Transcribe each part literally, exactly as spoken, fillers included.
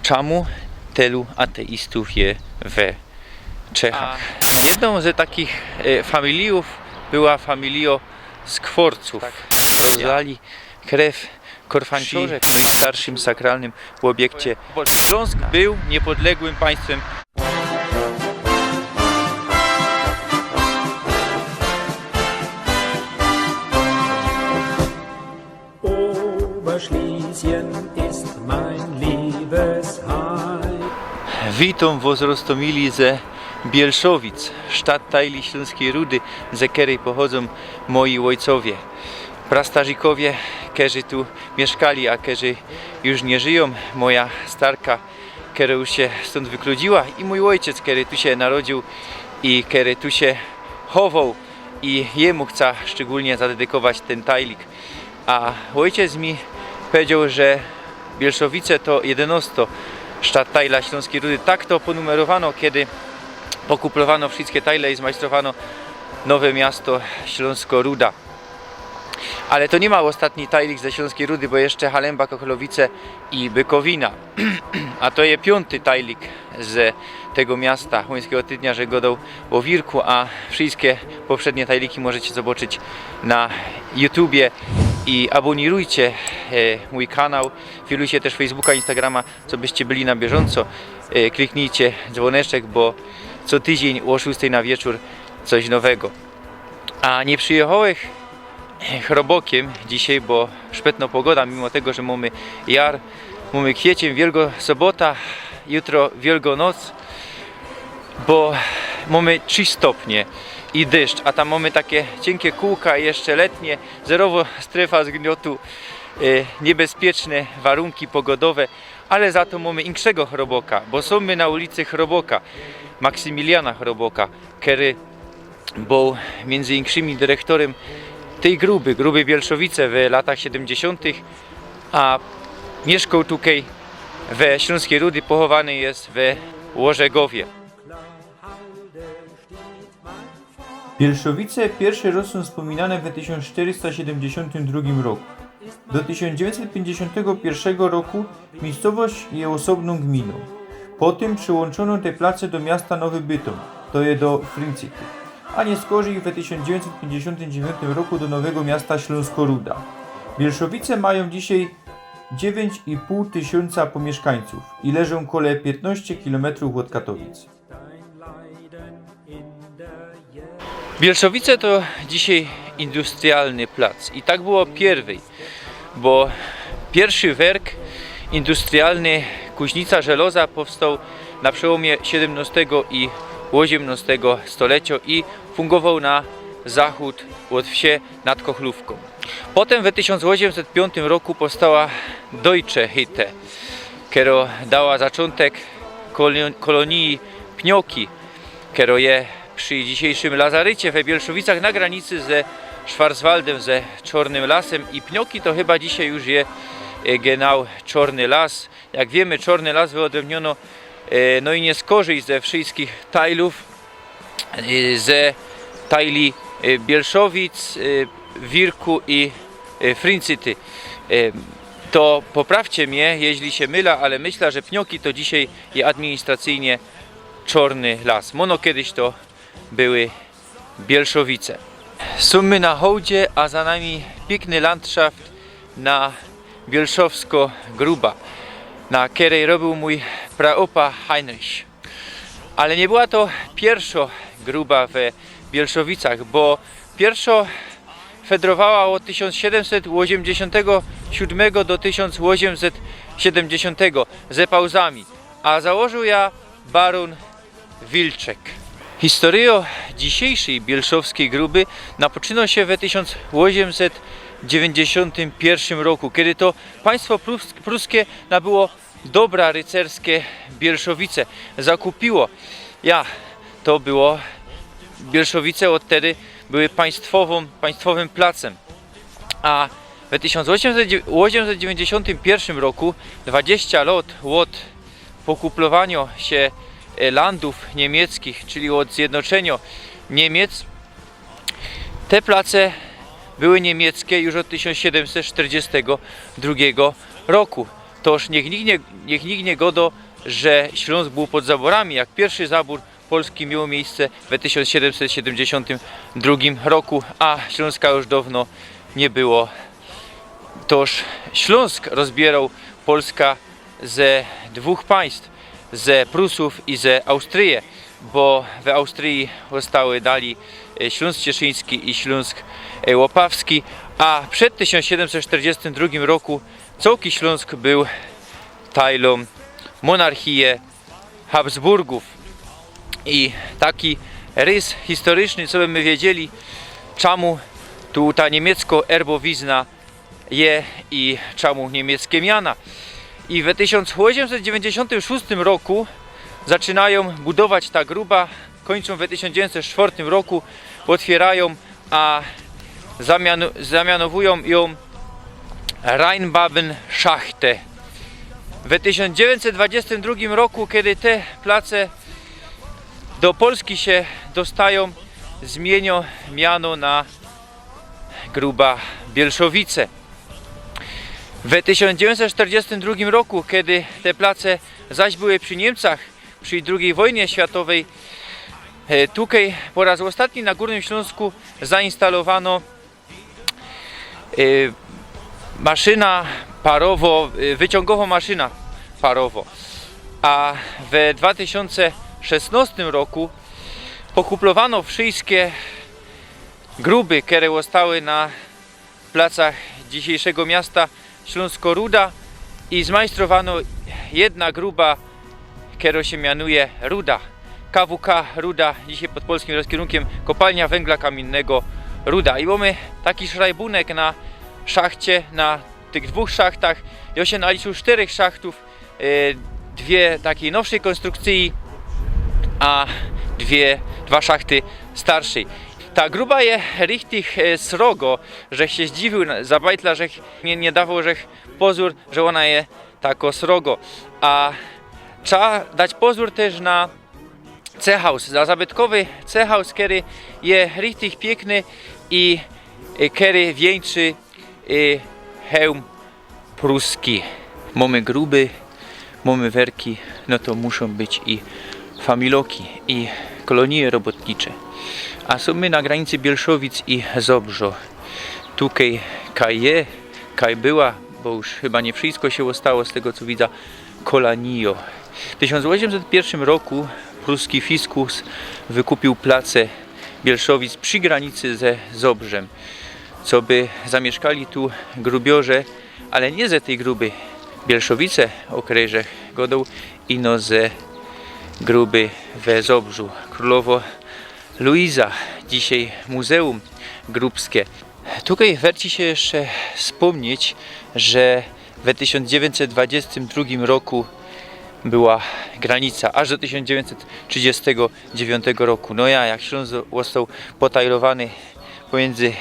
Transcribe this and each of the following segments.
Czamu tylu ateistōw je we Czechach? A jednōm ze takich e, familijōw była familijo Skworcōw. Tak. Rozlali krew korfanciorze w nojstarszym sakralnym ôbiekcie. Ślōnsk bōł niypodległym państwym. Oberschlesien ist mein Liebesheim. Witōm wos, roztōmili, ze Bielszowic, sztadtajli Ślōnskij Rudy, ze kerej pochodzōm moji ôjcowie. Prastarzikowie, kerzy tu miyszkali, a kerzy już niy żyjōm. Moja starka, kero już sie stōnd wykludziła, i mōj ôjciec, kery tu sie narodziōł i kery tu sie chowoł, i jymu chca szczegōlnie zadedykować tyn tajlik. A ôjciec mi powiedzioł, że Bielszowice to jedynŏsto sztadtajla Ślōnskij Rudy. Tak to ponumerowano, kedy pokuplowano wszyjske tajle i zmajstrowano nowe miasto Ślōnsko Ruda. Ale to niy ma ôstatni tajlik ze Ślōnskij Rudy, bo jeszcze Halemba, Kochlowice i Bykowina. A to je piōnty tajlik z tego miasta. Ôńskigo tydnia żech godoł ô Wirku, a wszyjske poprzednie tajliki możecie zobaczyć na YouTubie. I abōnirujcie e, mōj kanał, filujcie tyż Facebooka, Instagrama, co byście byli na bieżōnco. E, kliknijcie dzwōneczek, bo co tydziyń ô szōstej na wieczōr coś nowego. A niy przijechŏłech chrobokiym dzisiej, bo szpetno pogoda, mimo tego, że mōmy jar, mōmy kwiyciyń, Wielgo Sobota, jutro Wielgo Noc, bo mōmy trzi stopnie i deszcz, a tam mōmy take ciynke kōłka jeszcze letnie, zerowo strefa zgniotu, e, niybespieczne warunki pogodowe, ale za to mōmy inkszego chroboka, bo sōm my na ulicy Chroboka, Maksymiliana Chroboka, kery bōł miyndzy inkszymi dyrektorym tyj gruby, gruby Bielszowice w latach siedymdziesiōntych, a miyszkoł tukej we Ślōnskij Rudy, pochowany je we Ôrzegowie. Bielszowice piyrszy rŏz sōm spōminane we tysiōnc sztyrysta siedymdziesiōntym drugim roku. Do tysiōnc dziewiyńćset piyńćdziesiōntego piyrszego roku miyjscowość je ôsobnōm gminōm. Potym prziłōnczono te place do miasta Nowy Bytōm, to je do Fryncity, a niyskorzij we tysiōnc dziewiyńćset piyńćdziesiōntym dziewiyntym roku do nowego miasta Ślōnsko Ruda. Bielszowice majōm dzisiej dziewiyńć i pōł tysiōnca pōmiyszkańcōw i leżōm kole piytnŏście kilometrōw ôd Katowic. Bielszowice to dzisiej industrialny plac i tak było piyrwyj, bo piyrszy werk industrialny, kuźnica żeloza, powstoł na przełōmie siedymnŏstego i ôziymnŏstego stolecio i fungowoł na zachōd ôd wsie nad Kochlōwkōm. Potym we tysiōnc ôziymset piōntym roku powstała Deutsche Hütte, kero dała zaczōntek kolo-, kolōniji Pnioki, kero je przi dzisiejszym lazarycie we Bielszowicach na granicy ze Szwarzwaldym, ze Czōrnym Lasym. I Pnioki to chyba dzisiej już je, e, genau Czōrny Las. Jak wiymy, Czōrny Las wyodrybniono, e, no i niyskorzij ze wszyjskich tajlōw, e, ze tajli, e, Bielszowic, e, Wirku i, e, Fryncity. E, to poprawcie mie, jeźli sie mylã, ale myślã, że Pnioki to dzisiej je administracyjnie Czōrny Las. Mōno kedyś to były Bielszowice. Sōm my na Hołdzie, a za nami piykny landszaft na Bielszowsko Gruba, na kerej robiōł mōj praopa Heinrich. Ale niy była to piyrszŏ gruba we Bielszowicach, bo piyrszŏ fedrowała ôd tysiōnc siedymset ôziymdziesiōntego siódmego do tysiōnc ôziymset siedymdziesiōntego ze pauzami, a założōł jã barōn Wilczek. Historyjŏ dzisiejszyj bielszowskij gruby napoczynŏ sie we tysiōnc ôziymset dziewiyńćdziesiōntym piyrszym roku, kedy to państwo prus-, pruskie nabyło dobra rycerske Bielszowice. Zakupiło. Ja, to było, Bielszowice ôd tedy były państwowōm, państwowym placym. A we tysiōnc ôziymset dziewiyńćdziesiōntym piyrszym roku, dwadziścia lŏt ôd pokuplowaniŏ sie, e, landōw niymiecczich, czyli ôd zjednoczyniŏ Niymiec, te place były niymieckie już ôd tysiōnc siedymset sztyrdziestego drugigo roku. Toż niych nigt niy, niych nigt niy godo, że Ślōnsk bōł pod zabōrami, jak piyrszy zabōr polski mioł miyjsce we tysiōnc siedymset siedymdziesiōntym drugim roku, a Ślōnska już downo niy było. Toż Ślōnsk rozbiyroł Polska ze dwōch państw, ze Prusōw i ze Austrije, bo we Austrije ôstały dali, e, Ślōnsk Cieszyński i Ślōnsk, e, Łopawski, a przed tysiōnc siedymset sztyrdziestym drugim roku cołki Ślōnsk bōł tajlōm monarchije Habsburgōw. I taki rys historyjny, co by my wiedzieli, czymu tu ta niymiecko-erbowizna je i czymu niymieckie miana. I we tysiōnc ôziymset dziewiyńćdziesiōntym szōstym roku zaczynajōm budować ta gruba, kōńczōm we tysiōnc dziewiyńćset sztyrdziestym roku, ôtwiyrają, a zamianu-, zamianowujōm jōm Rheinbaben-Schachte. We tysiōnc dziewiyńćset dwudziestym drugim roku, kej te place do Polski sie dostajōm, zmiynio miano na Gruba Bielszowice. We tysiōnc dziewiyńćset sztyrdziestym drugim roku, kej te place zaś były przi Niymcach, przi drugij wojnie światowyj, e, tukej po raz ôstatni na Gōrnym Ślōnsku zainstalowano, e, maszyna parowo, e, wyciōngowo maszyna parowo. A we dwa tysiōnce szesnostym roku pokuplowano wszyjske gruby, kere ôstały na placach dzisiyjszego miasta Ślōnsko Ruda i zmajstrowano jedna gruba, kero sie mianuje Ruda. K W K Ruda, dzisiej pod polskim rozkierunkym Kopalnia Węgla Kamiennego Ruda. I mōmy taki szrajbunek na szachcie, na tych dwōch szachtach. Jo sie nalicził sztyrech szachtōw, e, dwie takij nowszyj kōnstrukcyji, a dwie, dwa szachty starszyj. Ta gruba je richtig, e, srogo, żech sie zdziwiył, na-, za bajtla żech niy, niy dowoł żech pozōr, że ôna je tako srogo. A trzeba dać pozōr tyż na cechaus, za zabytkowy cechaus, kery je richtig piykny i, e, kery wiyńczy, e, hełm pruski. Mōmy gruby, mōmy werki, no to muszōm być i familoki, i kolonije robotnicze. A sōm my na granicy Bielszowic i Zobrzo. Tukej kaj je, kaj była, bo już chyba niy wszyjsko sie ôstało z tego, co widza, kolanijo. W tysiōnc ôziymset piyrszym roku pruski fiskus wykupiōł place Bielszowic przi granicy ze Zobrzym, coby zamiyszkali tu grubioże, ale niy ze tyj gruby Bielszowice, ô kerej żech godoł, ino ze gruby we Zobrzu. Krōlowo Luiza, dzisiej muzeum grubske. Tukej werci sie jeszcze spōmnieć, że we tysiōnc dziewiyńćset dwudziestym drugim roku była granica, aż do tysiōnc dziewiyńćset trzidziestego dziewiyńtego roku. No ja, jak Ślōnsk ôstoł potajlowany pōmiyndzy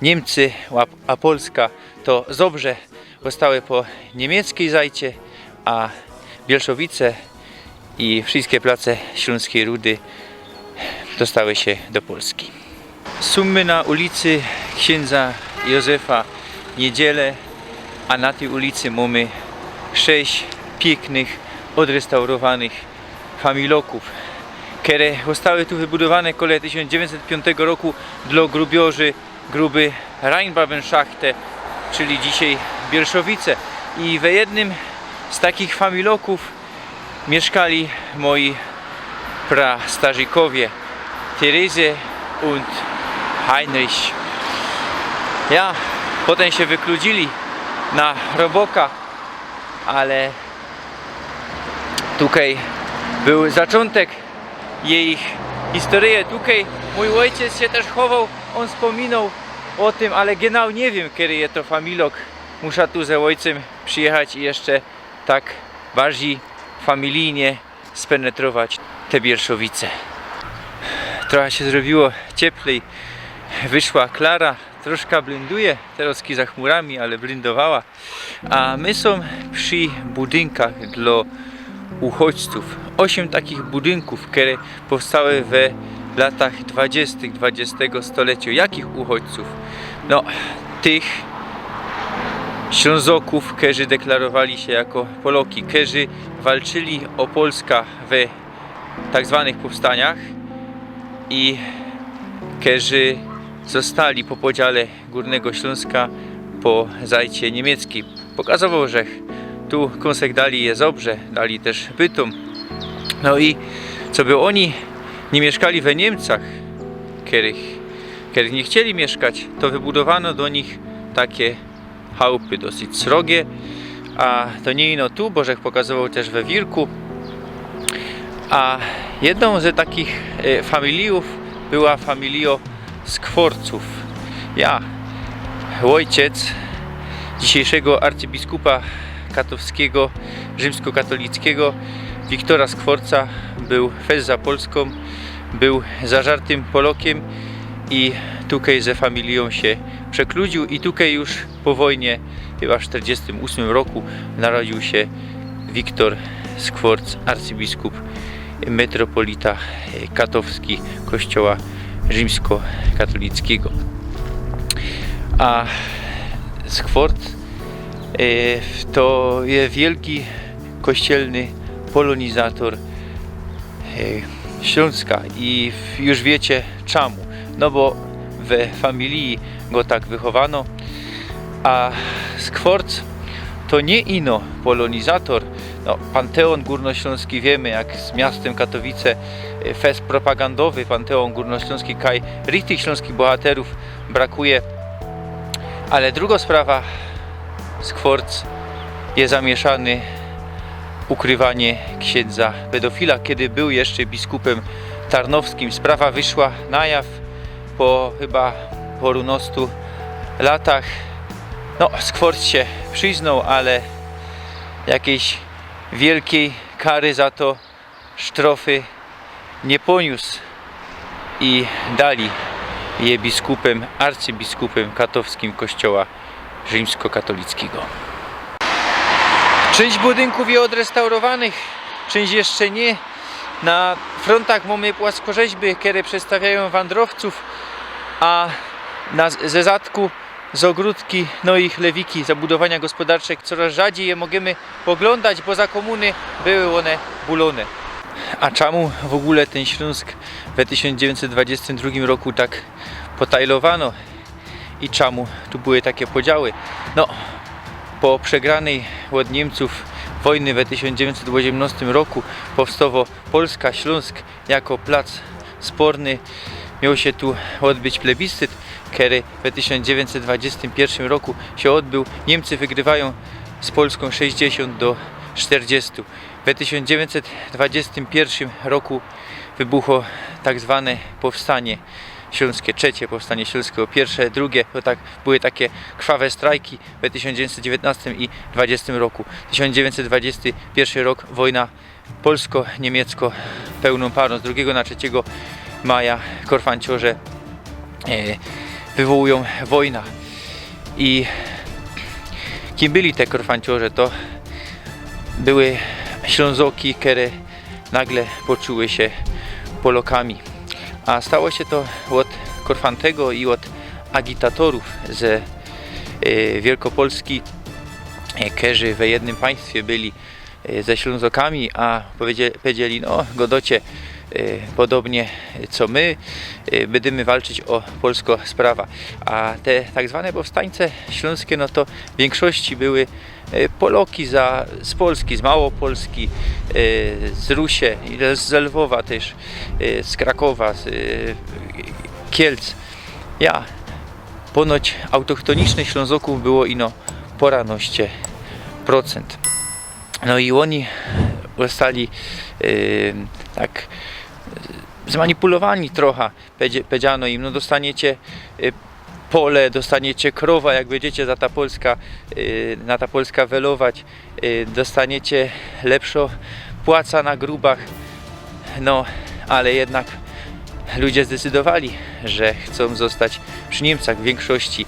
Niymcy a, a Polska, to Zobrze ôstały po niymieckiej zajcie, a Bielszowice i wszyjske place Ślōnskij Rudy dostały sie do Polski. Sōm my na ulicy ksiyndza Józefa Niedziele, a na tyj ulicy mōmy sześć piyknych, ôdrestaurowanych familokōw, kere ôstały tu wybudowane kole tysiōnc dziewiyńćset piōntego roku dlo grubiorzy gruby Rheinbaben-Schachte, czyli dzisiej Bielszowice. I we jednym z takich familokōw miyszkali moji prastarzykowie, Therese und Heinrich. Ja, potym sie wykludzili na roboka, ale tukej bōł zaczōntek jejich historyje. Tukej mōj ôjciec sie tyż chowoł, ôn spōminoł ô tym, ale genau niy wiym, kery je to familok. Musza tu ze ôjcym przijechać i jeszcze tak bardzij familijnie spenetrować te Bielszowice. Trocha sie zrobiło cieplij, wyszła Klara, troszka blinduje, terozki za chmurami, ale blindowała. A my sōm przi budynkach dlo uchodźcōw. Ôziym takich budynkōw, kere powstały we latach dwudziestych dwudziestego stolecio. Jakich uchodźcōw? No, tych, Ślōnzokōw, kerzy deklarowali sie jako Poloki, kerzy walczyli ô Polska we tak zwanych powstaniach i kerzy ôstali po podziale Gōrnego Ślōnska po zajcie niymieckim. Pokazowoł, że tu kōnsek dali je dobrze, dali tyż bytōm. No i coby ôni niy miyszkali we Niymcach, kerych, kerych niy chcieli miyszkać, to wybudowano do nich takie chałpy dosyć srogie, a to niy ino tu, bo żech pokazowoł tyż we Wirku. A jednōm ze takich, e, familijōw była familijŏ Skworcōw. Ja, ôjciec dzisiejszego arcybiskupa katowskigo, rzymskokatolickigo, Wiktora Skworca, bōł fest za Polskōm, bōł zażartym Polokym i tukej ze familijōm sie przekludziōł i tukej już po wojnie, chyba w sztyrdziestym ôsmym roku, narodziōł sie Wiktor Skworc, arcybiskup, metropolita, e, katowski Kościoła rzymskokatolickigo. A Skworc, e, to je wielki kościelny polonizator, e, Ślōnska i w-, już wiycie, Czamu? No bo we familiji go tak wychowano, a Skworc to niy ino polonizator. No, Panteon Gōrnoślōnski, wiymy, jak z miastym Katowice, e, fest propagandowy Panteon Gōrnoślōnski, kaj richtig ślōnskich bohaterōw brakuje. Ale drugŏ sprawa, Skworc je zamieszany ukrywanie księdza pedofila, kiedy bōł jeszcze biskupym tarnowskim. Sprawa wyszła na jaw po chyba porōnŏstu latach. No, Skworc sie przyznŏł, ale jakijś wielkij kary za to, sztrofy, niy poniōs i dali je biskupym, arcybiskupym katowskim Kościoła rzymskokatolickigo. Czynść budynkōw je ôdrestaurowanych, czynść jeszcze niy. Na frontach mōmy płaskorzeźby, kere przedstawiajōm wandrowcōw, a na z-, ze zadku z ôgrōdki, no i chlewiki, zabudowania gospodarcze, corŏz rzadzij je możymy poglōndać, bo za kōmuny były ône bulōne. A czamu w ôgōle tyn Ślōnsk we tysiōnc dziewiyńćset dwadziestym drugim roku tak potajlowano i czamu tu były take podziały? No, po przegranyj ôd Niymcōw wojny we tysiōnc dziewiyńćset ôziymnŏstym roku powstŏwŏ Polska, Ślōnsk jako plac sporny. Mioł sie tu ôdbyć plebiscyt, kery we tysiōnc dziewiyńćset dwadziestym piyrwszym roku sie ôdbōł. Niymcy wygrywajōm z Polskōm sześćdziesiōnt do sztyrdziestu. We tysiōnc dziewiyńćset dwadziestym piyrwszym roku wybuchło tak zwane powstanie ślōnskie, trzecie powstanie ślōnskigo, piyrwsze, drugie, to tak, były take krwawe strajki we tysiōnc dziewiyńćset dziewiyntnŏstym i dwadziestym roku. Tysiōnc dziewiyńćset dwadziesty piyrwszy rok, wojna polsko-niymiecko pełnōm parōm. Z drugigo na trzecigo maja korfanciŏrze, e, wywołujōm wojna. I kim byli te korfanciŏrze? To były Ślōnzoki, kere nagle poczuły sie Polokami. A stało sie to ôd Korfantego i ôd agitatorōw ze, e, Wielkopolski, e, kerzy we jednym państwie byli, e, ze Ślōnzokami, a powiedzie-, powiedzieli: „No, gŏdŏcie, e, podobnie co my, e, bydymy walczyć ô polsko sprawa”. A te tak zwane powstańce ślōnskie, no to w wiynkszości były, e, Poloki za, z Polski, z Małopolski, e, z Rusie, i z Lwowa tyż, e, z Krakowa, z, e, Kielc. Ja, ponoć autochtonicznych Ślōnzokōw było ino pŏranŏście procynt. No i ôni ôstali, e, tak, e, zmanipulowani trocha. Pedzie-, powiedziano im: „No, dostaniecie, e, pole, dostaniecie krowa, jak bydziecie za ta Polska, e, na ta Polska welować, e, dostaniecie lepszŏ płaca na grubach”. No, ale jednak ludzie zdecydowali, że chcōm ôstać przi Niymcach w wiynkszości.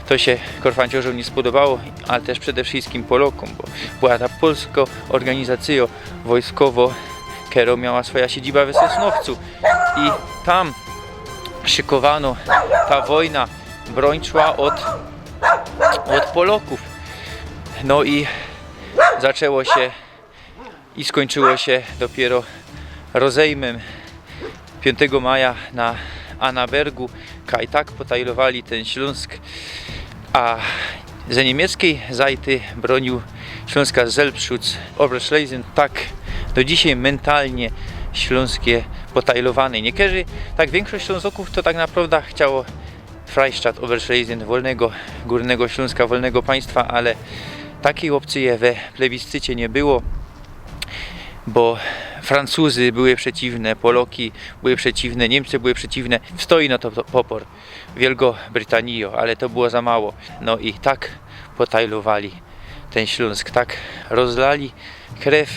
To sie korfanciŏrzōm niy spodobało, ale tyż przede wszyskim Polokōm, bo była ta polsko ôrganizacyjŏ wojskowŏ, kerŏ miała swoja siedziba we Sosnowcu i tam szykowano ta wojna. Broń szła ôd, ôd Polokōw. No i zaczło sie i skōńczyło sie dopiyro rozejmym piōntego maja na Annabergu, kaj tak potajlowali tyn Ślōnsk, a ze niymieckiej zajty brōniōł Ślōnska Selbstschutz Oberschlesien. Tak do dzisiej mentalnie Ślōnsk je potajlowany. Niykerzy, tak wiynkszość Ślōnzokōw to tak naprŏwda chciało Freistaat Oberschlesien, wolnego Gōrnego Ślōnska, wolnego państwa, ale takij ôpcyje we plebiscycie niy było, bo Francuzy były przeciwne, Poloki były przeciwne, Niymcy były przeciwne. Stoi na to popōr Wielgo Brytanijo, ale to było za mało. No i tak potajlowali tyn Ślōnsk, tak rozlali krew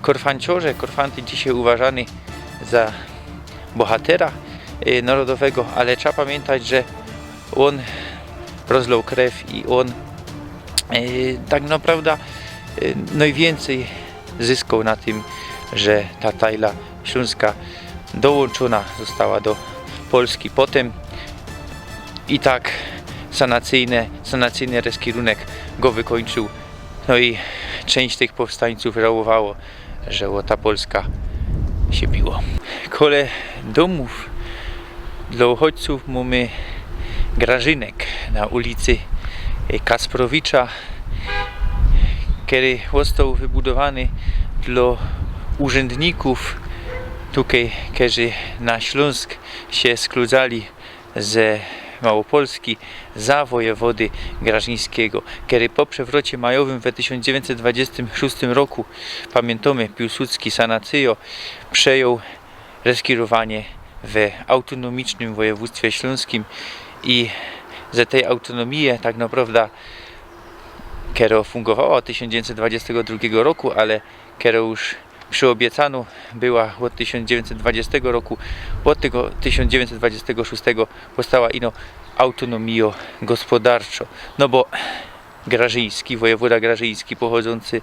korfanciŏrze. Korfanty dzisiej uważany za bohatera, y, narodowego, ale trzeba pamiyntać, że ôn rozlŏł krew i ôn, y, tak naprŏwda, y, nojwiyncyj zyskŏł na tym, że ta tajla Ślōnska dołōnczōna została do Polski potym. I tak sanacyjne, sanacyjny reskirunek go wykōńczył. No i czynść tych powstańcōw żałowała, że ô ta Polska sie biło. Kole dōmōw dlŏ uchodźcōw mōmy grażynek na ulicy Kasprowicza, kery ôstoł wybudowany dlŏ urzędnikōw, tukej, kerzy na Ślōnsk sie skludzali ze Małopolski za wojewody grażyńskigo, kery po przewrocie majowym we tysiōnc dziewiyńćset dwadzieścia szōsty roku, pamiyntōmy, Piłsudski, sanacyjo, przejōł reskirowanie we autonomicznym wojewōdztwie ślōnskim i ze tyj autonomije tak naprŏwda, kerŏ fungowała ôd tysiōnc dziewiyńćset dwadzieścia drugigo roku, ale kerŏ już przyobiecano była ôd tysiōnc dziewiyńćset dwadzieścia roku, ôd tego tysiōnc dziewiyńćset dwadzieścia szōstego powstała ino autonomijo gospodarczŏ. No bo Grażyński, wojewoda grażyński, pochodzący,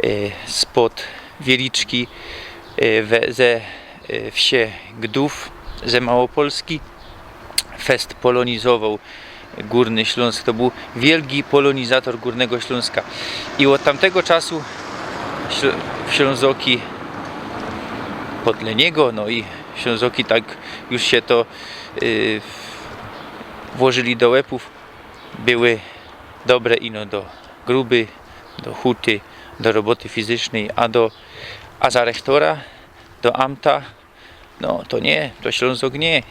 e, spod Wieliczki, e, we, ze, e, wsie Gdów, ze Małopolski, fest polonizowoł Górny Ślōnsk. To bōł wielki polonizator Górnego Ślōnska. I ôd tamtego czasu Śl-, Ślōnzoki podle niego, no i Ślōnzoki tak już sie to, y, włożyli do łepōw, były dobre ino do gruby, do huty, do roboty fizycznyj, a do, a za rechtora, do amta, no to niy, to Ślōnzok niy.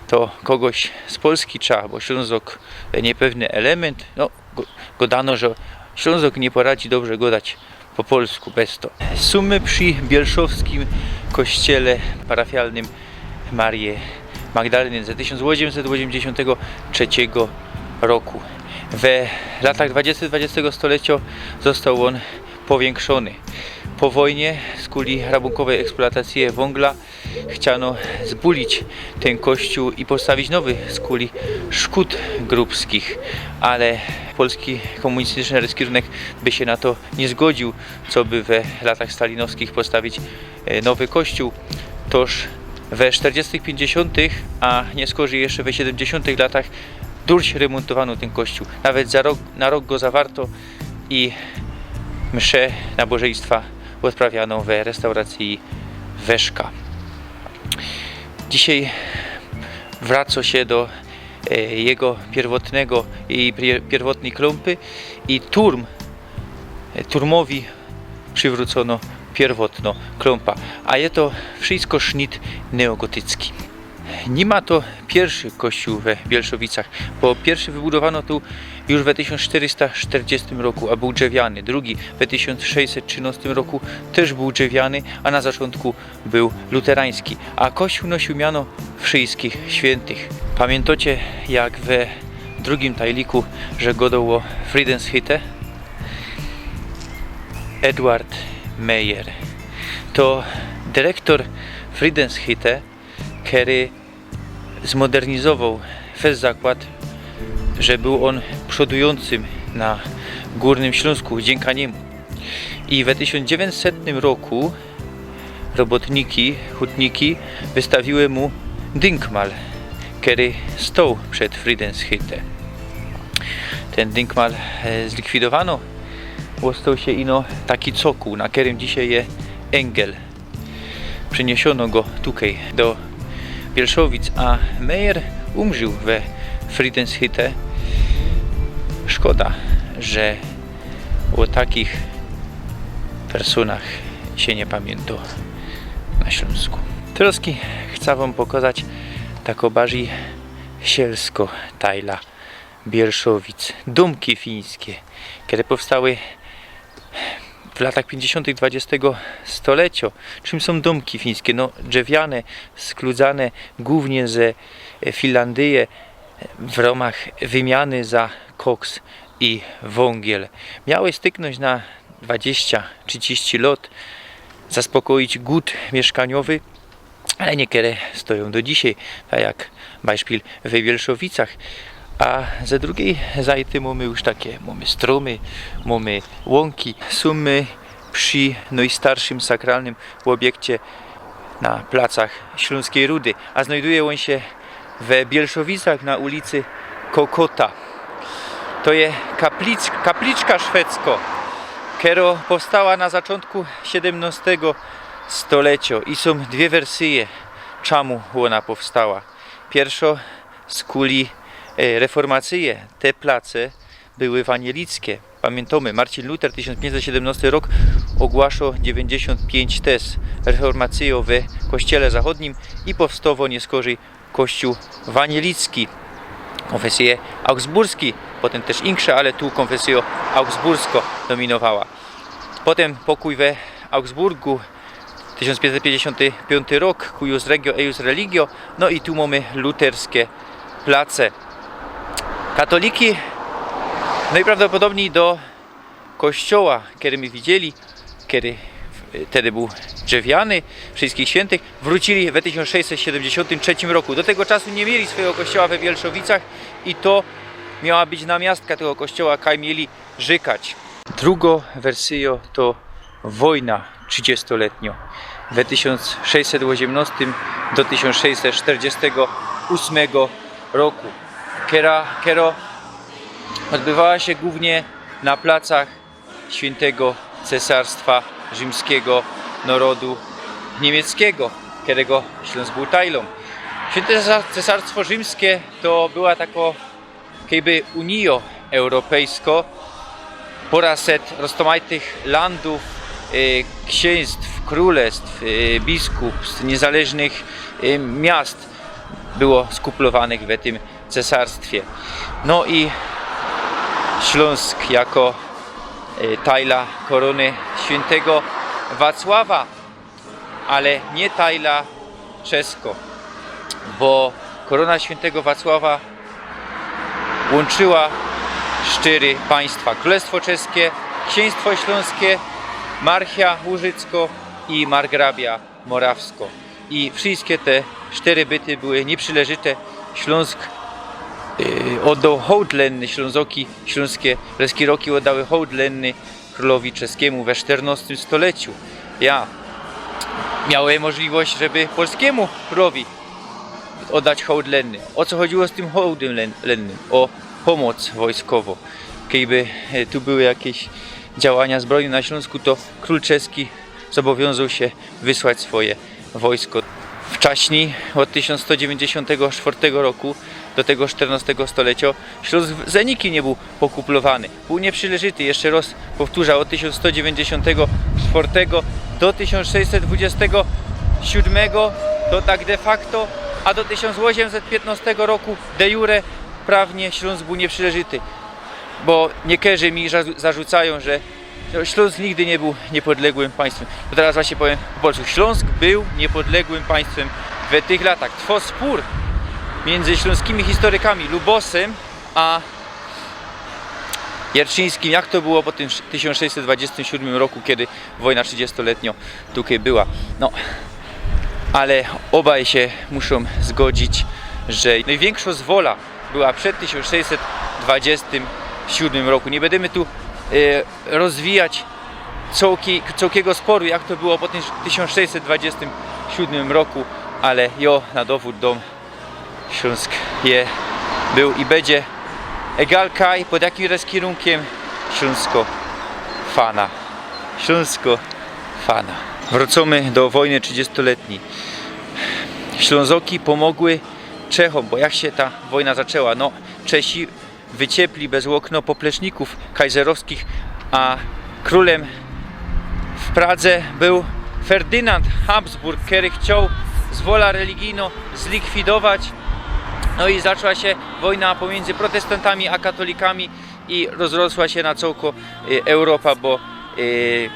To kogoś z Polski trzeba, bo Ślōnzok, e, niypewny element, no, go-, godano, że Ślōnzok niy poradzi dobrze godać po polsku, bez to. Sōm my przi bielszowskim kościele parafialnym Maryje Magdaleny ze tysiōnc ôziymset ôziymdziesiōntego trzecigo roku. We latach dwadzieścia, dwadzieścia stoleciŏ ôstoł ôn powiynkrzōny. Po wojnie, skuli rabunkowej eksploatacje wōngla, chciano zbulić tyn kościōł i postawić nowy, skuli szkōd grubskich, ale polski kōmunistyczny reskirunek by sie na to niy zgodziōł, coby we latach stalinowskich postawić, e, nowy kościōł. Toż we sztyrdziestych, piyńćdziesiōntych, a niyskorzij jeszcze we siedymdziesiōntych latach, durś rymōntowano tyn kościōł. Nawet za rok, na rok go zawarto i msze, nabożyństwa ôdprawiano we restauracyji Weszka. Dzisiej wracŏ sie do, e, jego piyrwotnego, jeji pier-, piyrwotnyj klōmpy i turm, e, turmowi przywrōcono piyrwotno klōmpa. A je to wszysko sznit neogotycki. Niy ma to piyrszy kościōł we Bielszowicach, bo piyrszy wybudowano tu już we tysiōnc sztyrysta sztyrdziestym roku, a bōł drzewiany. Drugi we tysiōnc sześćset trzynŏstym roku tyż bōł drzewiany, a na zaczōntku bōł luterański. A kościōł nosiōł miano Wszyjskich Świyntych. Pamiyntŏcie, jak we drugim tajliku, że godoł ô Friedenshütte? Edward Meyer. To dyrektor Friedenshütte, kery zmodernizowoł fest zakłŏd, że bōł ôn przodujōncym na Gōrnym Ślōnsku, dziynka niymu. I we tysiōnc dziewiyńćsetnym roku robotniki, hutniki wystawiły mu dynkmal, kery stoł przed Friedenshütte. Tyn dynkmal e, zlikwidowano. Ôstoł sie ino taki cokōł, na kerym dzisiej je engel. Przeniysiono go tukej do Bielszowic, a Meyer umrził we Friedenshütte. Szkoda, że ô takich personach sie niy pamiyntŏ na Ślōnsku. Terŏz chcã wōm pokŏzać tako barzij sielsko tajla Bielszowic. Dōmki fińske, kere powstały w latach piyńćdziesiōntych dwadziestego stoleciŏ. Czym sōm dōmki fińske? No, drzewiane, skludzane głōwnie ze e, Finlandyje w rōmach wymiany za koks i wōngiel. Miały styknōńć na dwadziścia, trzidziści lŏt, zaspokoić gōd miyszkaniowy, ale niekere stojōm do dzisiej, tak jak bajszpil we Bielszowicach. A ze drugij zajty mōmy już take, mōmy strōmy, mōmy łōnki. Sōm my przi nojstarszym sakralnym ôbiekcie na placach Ślōnskij Rudy, a znojduj ôn sie we Bielszowicach na ulicy Kokota. To je kaplic-, kapliczka szwedzko, kero powstała na zaczōntku siedymnostego stoleciŏ i sōm dwie wersyje, czamu ôna powstała. Piyrszŏ skuli e, reformacyje te place były wanielickie. Pamiyntōmy, Marcin Luther, tysiōnc piyńćset siedymnŏsty rok, ôgłaszŏ dziewiyńćdziesiōnt piyńć tez reformacyjŏ we kościele zachodnim i powstŏwŏ niyskorzij kościōł wanielicki, kōnfesyje augsburski, potym tyż inksze, ale tu kōnfesyjŏ augsburskŏ dominowała. Potym pokōj we Augsburgu, tysiōnc piyńćset piyńćdziesiōnty piōnty rok, cuius regio, eius religio, no i tu mōmy luterske place. Katoliki nojprawdopodobnij do kościoła, kery my widzieli, kery w-, tedy bōł drzewiany, Wszyjskich Świyntych, wrōciyli we tysiōnc sześćset siedymdziesiōntym trzecim roku. Do tego czasu niy mieli swojigo kościoła we Wielszowicach i to miała być namiastka tego kościoła, kaj mieli rzykać. Drugŏ wersyjŏ to wojna trzidziestoletniŏ, we tysiōnc sześćset ôziymnŏstym do tysiōnc sześćset sztyrdziestego ósmego roku, kera, kero ôdbywała sie głōwnie na placach Świyntego Cesarstwa Rzimskigo Narodu Niymieckigo, kerego Ślōnsk bōł tajlōm. Świynte Cesar-, Cesarstwo Rzimske to była tako kejby unijŏ europejskŏ, pŏraset roztōmajtych landōw, e, ksiyństw, krōlestw, e, biskupstw, niyzależnych, e, miast było skuplowanych we tym cesarstwie. No i Ślōnsk jako, e, tajla korōny świyntego Wacława, ale niy tajla czesko, bo korōna świyntego Wacława łōnczyła sztyry państwa: Krōlestwo Czeskie, Ksiyństwo Ślōnskie, Marchia Łużycko i Margrabia Morawsko. I wszyjske te sztyry byty były niyprzileżyte. Ślōnsk, yy, ôddoł hołd lenny, Ślōnzoki, ślōnskie, Leskiroki ôddały hołd lenny krōlowi czeskimu we sztyrnŏstym stoleciu. Ja, miały możliwość, żeby polskimu krōlowi ôddać hołd lenny. Ô co chodziło z tym hołdym len-, lennym? Ô pōmoc wojskowŏ. Kejby, e, tu były jakeś działania zbrojne na Ślōnsku, to krōl czeski zobowiōnzoł sie wysłać swoje wojsko. Wczaśnij, ôd tysiōnc sto dziewiyńćdziesiōntego sztwŏrtego roku do tego sztyrnŏstego stoleciŏ, Ślōnsk w-, ze nikim niy bōł pokuplowany. Bōł niyprzileżyty, jeszcze rŏz powtōrzã, ôd tysiōnc sto dziewiyńćdziesiōntego sztwŏrtego do tysiōnc sześćset dwudziestego siōdmego, to tak de facto, a do tysiōnc ôziymset piytnŏstego roku de jure prawnie Ślōnsk bōł niyprzileżyty. Bo niykerzy mi za-, zarzucajōm, że Ślōnsk nigdy niy bōł niypodległym państwym. To teroz właśnie powiym po polsku. Ślōnsk bōł niypodległym państwym we tych latach. Trwoł spōr miyndzy ślōnskimi historykami Lubosym a Jerczyńskim, jak to było po tym tysiōnc sześćset dwudziestym siōdmym roku, kej wojna trzidziestoliytniŏ tukej była. No, ale ôbaj sie muszōm zgodzić, że nojwiynkszŏ zwola była przed tysiōnc sześćset dwudziestym siōdmym roku. Niy bydymy tu, e, rozwijać cołki-, cołkigo sporu, jak to było po tym tysiōnc sześćset dwudziestym siōdmym roku, ale jo na dowōd dōm: Ślōnsk je, bōł i bydzie Egal kaj, pod jakim res kierunkiem, Ślōnsko fana. Ślōnsko fana. Wrōcōmy do wojny trzidziestoletnij. Ślōnzoki pōmogły Czechōm, bo jak sie ta wojna zaczła? No, Czesi wyciepli bez ôkno poplecznikōw kajzerowskich, a krōlym w Pradze bōł Ferdynand Habsburg, kery chcioł zwolã religijnōm zlikwidować. No i zaczła sie wojna pōmiyndzy protestantami a katolikami i rozrosła sie na cołko, y, Europa, bo, y,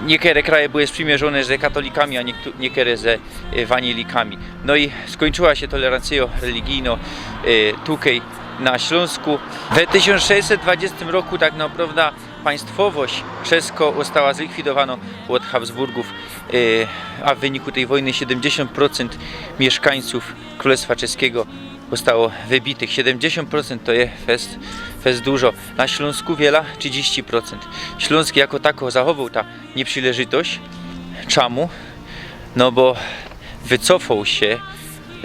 niekere kraje były sprzimierzōne ze katolikami, a niektō-, niekere ze, y, wanielikami. No i skōńczła sie tolerancyjŏ religijnŏ, y, tukej na Ślōnsku. We tysiōnc sześćset dwudziestym roku tak naprŏwdã państwowość czeskŏ ôstała zlikwidowanŏ ôd Habsburgōw, y, a w wyniku tyj wojny siedymdziesiōnt procynt miyszkańcōw Krōlestwa Czeskigo ôstało wybitych. Siedymdziesiōnt procynt to je fest, fest dużo. Na Ślōnsku wiela? Trzidziści procynt. Ślōnsk jako tako zachowōł ta nieprzilŏżitość. Czamu? No bo wycofŏł sie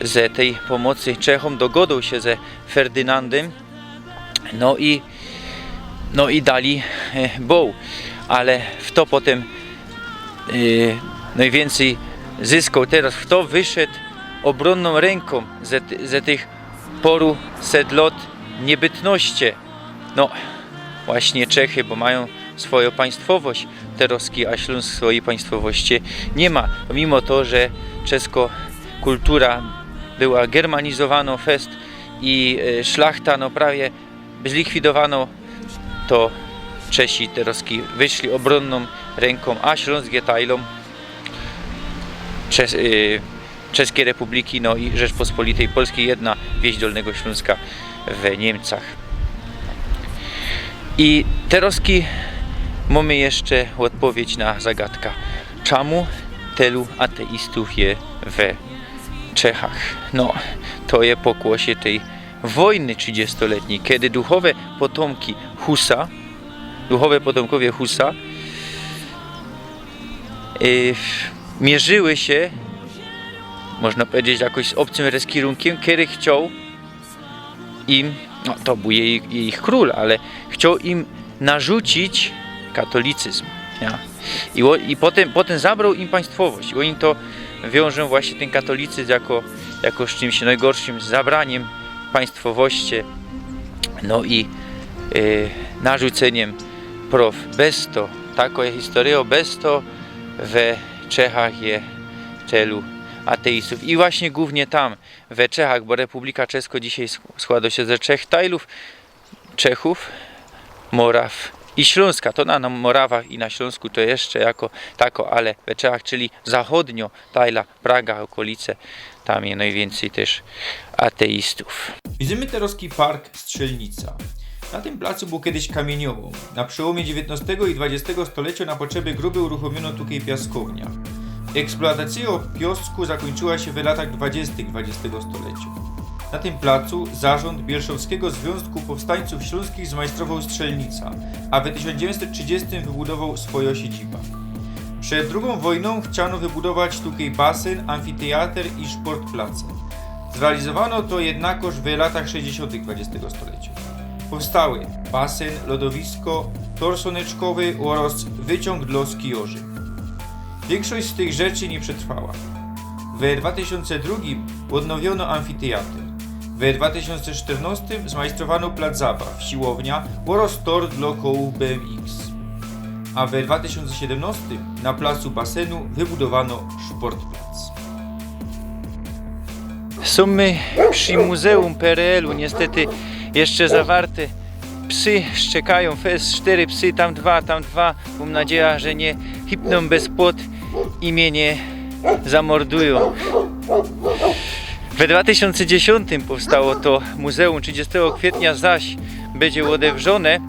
ze tyj pōmocy Czechōm, dogŏdŏł sie ze Ferdynandym. No i, no i dali, e, bōł. Ale fto potym, e, nojwiyncyj zyskŏł? Terŏz fto wyszedł ôbrōnnōm rynkōm ze, ze tych pŏruset lŏt niebytności? No, właśnie Czechy, bo majōm swojõ państwowość terŏzki, a Ślōnsk swojij państwowości niy ma. Mimo to, że czeskŏ kultura była germanizowanŏ fest i, e, szlachta, no, prawie zlikwidowanŏ, to Czesi terŏzki wyszli ôbrōnnōm rynkōm, a Ślōnsk je tajlōm Czes-, y, Czeskij Republiki, no i Rzeczpospolitej Polskij, jedna wieś Dolnego Ślōnska w Niymcach. I terŏzki mōmy jeszcze ôdpowiedź na zagadka, czamu tylu ateistōw je we Czechach. No, to je pokłosie tyj wojny trzidziestoletnij, kedy duchowe potōmki Husa, duchowe potōmkowie Husa, y, mierziły sie, można pedzieć, jakoś z ôbcym res kierunkiym, kery chcioł im, no, to bōł jej, jej krōl, ale chcioł im narzucić katolicyzm, ja. I ô-, i potym, potym zabrŏł im państwowość. I ôni to wiążōm właśnie tyn katolicyzm jako, jako z czymś nojgorszym, z zabranim państwowości, no i, e, narzucenim prŏw. Bez to, takŏ je historyjŏ, bez to we Czechach je tylu ateistōw. I właśnie głōwnie tam, we Czechach, bo Republika Czeskŏ dzisiej sk-, składŏ sie ze trzech tajlōw, Czechōw, Moraw i Ślōnska. To na, na Morawach i na Ślōnsku to jeszcze jako tako, ale we Czechach, czyli zachōdniŏ tajla, Praga, ôkolice, tam je nojwiyncyj tyż ateistōw. Widzymy terŏzki park Strzelnica. Na tym placu bōł kedyś kamieniołōm. Na przełōmie dziewiyntnŏstego i dwadziestego stoleciŏ na potrzeby gruby uruchōmiono tukej piaskownia. Eksplōtacyjŏ piŏsku zakōńczyła sie w latach dwadziestych dwadziestego stoleciŏ. Na tym placu zarząd Bielszowskigo Zwiōnzku Powstańcōw Ślōnskich zmajstrowoł strzelnica, a we tysiōnc dziewiyntset trzidziestym wybudowoł swojŏ siedziba. Przed drugōm wojnōm chciano wybudować tukej basen, amfiteater i szportplace. Zrealizowano to jednakoż w latach sześćdziesiōntych dwadziestego stoleciŏ. Powstały basen, lodowisko, tor sōneczkowy ôrŏz wyciōng dlŏ skijŏrzy. Wiynkszość z tych rzeczy niy przetrwała. We dwa tysiōnce drugim ôdnowiono amfiteater. We dwa tysiōnce sztyrnŏstym zmajstrowano plac zabaw, siłownia ôrŏz tor dlŏ kołōw B M X. A we dwa tysiōnce siedymnŏstym na placu basenu wybudowano szportplac. Sōm my przi muzeum P R L-u, niestety jeszcze zawarte. Psy szczekajōm, fest, sztyry psy, tam dwa, tam dwa. Mōm nadzieja, że niy chipnōm bez płot i mie niy zamordujōm. We dwa tysiōnce dziesiōntym powstało to muzeum, trzidziestego kwietnia zaś bydzie ôdewrzōne.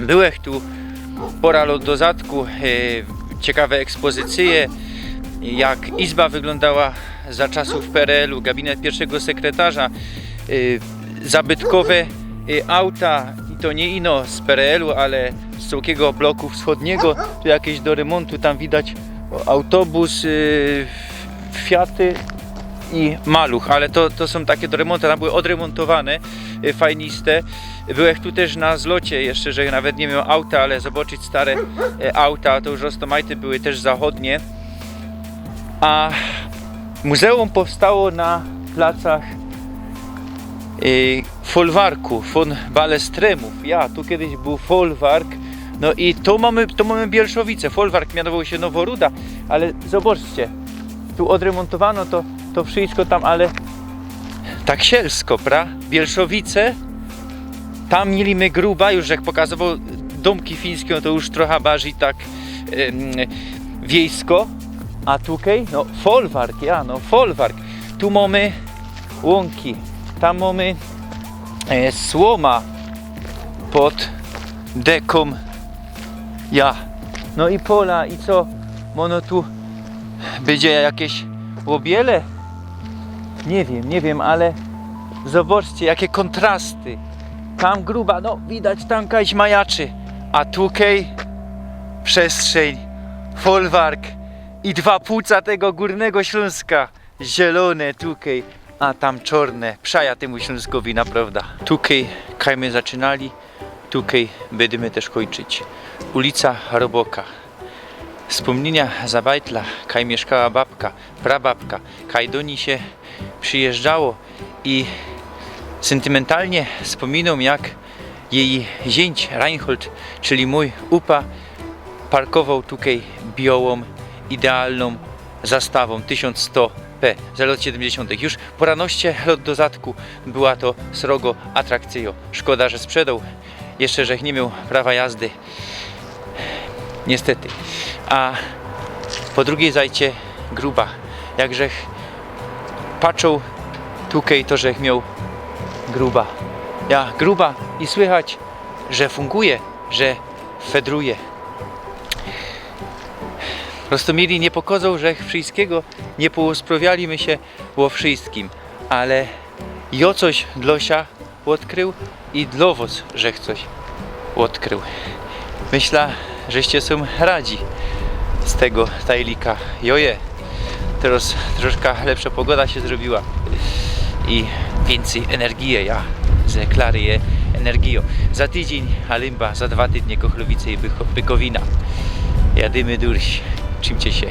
Byłech tu pora lŏt do zadku, e, ciekawe ekspozycyje, jak izba wyglōndała za czasōw P R L-u, gabinet piyrszego sekretarza, e, zabytkowe, e, auta, i to niy ino z P R L-u, ale z cołkigo bloku wschodnigo. Tu jakeś do remōntu, tam widać autobus, e, Fiaty i maluch, ale to, to sōm take do remōntu, tam były ôdremōntowane. e, fajniste. Byłech tu tyż na zlocie, jeszcze, że nawet niy mioł auta, ale zobaczyć stare, e, auta, to już roztomajte były, tyż zachodnie. A muzeum powstało na placach, e, folwarku, von Balestremów. Ja, tu kejś bōł folwark. No i to mōmy, to mōmy Bielszowice. Folwark mianowoł sie Noworuda, ale zobaczcie, tu ôdremontowano to, to wszystko tam, ale tak sielsko, pra? Bielszowice, tam mieli my Gruba, już jak pokazowoł dōmki fińske, no to już trocha bardzij tak, em, wiejsko, a tukej, no, folwark, ja, no, folwark. Tu mōmy łōnki, tam mōmy, e, słōma pod dekōm. Ja. No i pola, i co? Mono tu bydzie jakeś ôbiele? Niy wiym, niy wiym, ale zobaczcie, jakie kōntrasty. Tam Gruba, no, widać, tam kajś majaczy. A tukej przestrzyń, folwark i dwa płuca tego Gōrnego Ślōnska. Zielōne tukej, a tam czŏrne. Przaja tymu Ślōnskowi, naprŏwda. Tukej, kaj my zaczynali, tukej bydymy tyż kōńczyć. Ulica Roboka. Wspōmniynia za bajtla, kaj miyszkała babka, prababka, kaj do nij sie przijyżdżało i syntymentalnie wspōminōm, jak jeji ziyńć Reinhold, czyli mōj upa, parkowoł tukej biołōm, idealnōm zastawōm tysiōnc sto P, za lot siedymdziesiōntych. Już pŏranoście lot do zadku była to srogo atrakcyjo. Szkoda, że sprzedoł. Jeszcze żech niy mioł prawa jazdy. Niestety. A po drugij zajcie Gruba. Jak żech patrzoł tukej, to żech mioł Gruba. Ja, Gruba i słychać, że funguje, że fedruje. Prosto mieli niy pokozoł, żech wszystkigo, niy porozprawiali my sie ô wszystkim, ale jo coś dlŏ sia ôdkrył i dlŏ wŏs żech coś ôdkrył. Myśla, żeście sōm radzi z tego tajlika. Jo je. Teroz troszka lepsza pogoda sie zrobiła i wiyncyj energije, ja, ze Klary je energijo. Za tydziyń Alymba, za dwa tydnie Kochlowice i Byko-, Bykowina. Jadymy durś, trzimcie sie.